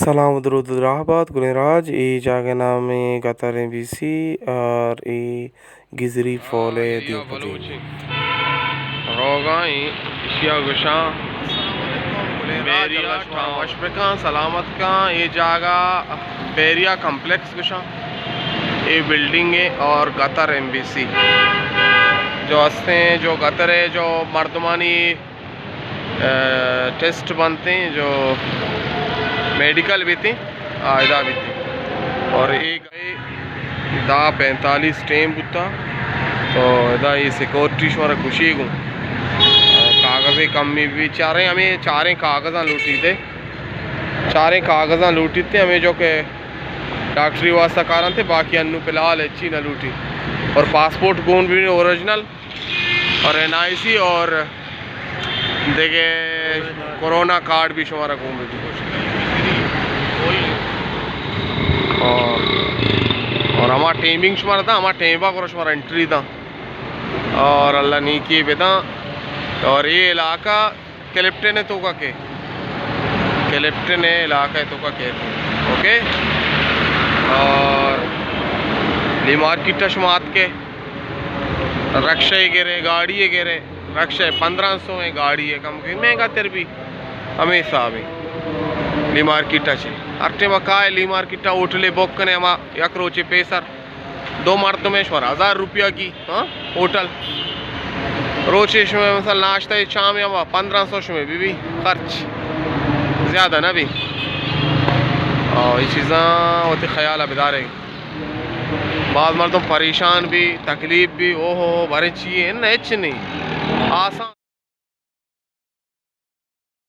سلام و درود و دراہ بات گلیں راج۔ اے جاگہ نام ایں گتر ایم بی سی اور اے گزری پول ءِ دیمپجی۔ روگاں ایں، ایشی ءَ گوشاں بیریا ٹاؤن۔ وش بکاں، سلامت کاں۔ اے جاگہ بیریا کمپلیکس گوشاں۔ اے بلڈنگ ایں اور گتر ایم بی سی جو ہستیں، جو گتر ءِ جو مردمانی ٹیسٹ بنت ایں، جو میڈیکل بیت ایں، آ ادا بیت ایں۔ اور اے دہ پینتالیس ٹائم بوتا، تو ادا اے سیکورٹی شمارا گوشی گوں کاغذے کمی بی، چاریں ہمیں چاریں کاغذاں لوٹیت، چاریں کاغذاں لوٹیت، ہمیں جو کہ ڈاکٹری واسطہ کارنت، باقی انو فی الحال ہچی نہ لوٹیت۔ اور پاسپورٹ گون بی اوریجنل، اور این آئی سی اور دگہ کورونا کارڈ بی شمارا گون بی۔ اور، اور ہما ٹائمنگ شمارا دا، ہما ٹائم با کرو شمارا انٹری دا۔ اور اللہ نیکی بدا۔ اور اے علاقہ کلپٹن ءِ توکا کئیت، کلپٹن ءِ علاقہ ءِ توکا کئیت۔ اوکے، اور لی مارکیٹ ءَ شما اتکے، رکشہ ءَ گرے، گاڑی ءَ گرے، رکشہ پندرہ سو ایں، گاڑی ءَ کم کہ مہنگا تر بی، ہمے حساب ایں۔ لی مارکیٹ ءَ چہ ہر ٹائم کائے، لی مارکیٹ ءَ ہوٹلے بک کنے، ہما یک روچے پیسر دو مردمے شمارا ہزار روپیہ گی، ہاں، ہوٹل۔ روچے شمے مثلا ناشتہ، چام یا پندرہ سو شمے بی بی خرچ، زیادہ نہ بی۔ اور اے چیزاں وتی خیال ءَ بدارے۔ باز مردم پریشان بی، تکلیف بی، او ہو ہو، باریں چی ایں، نہ ہچ نہیں، آسان۔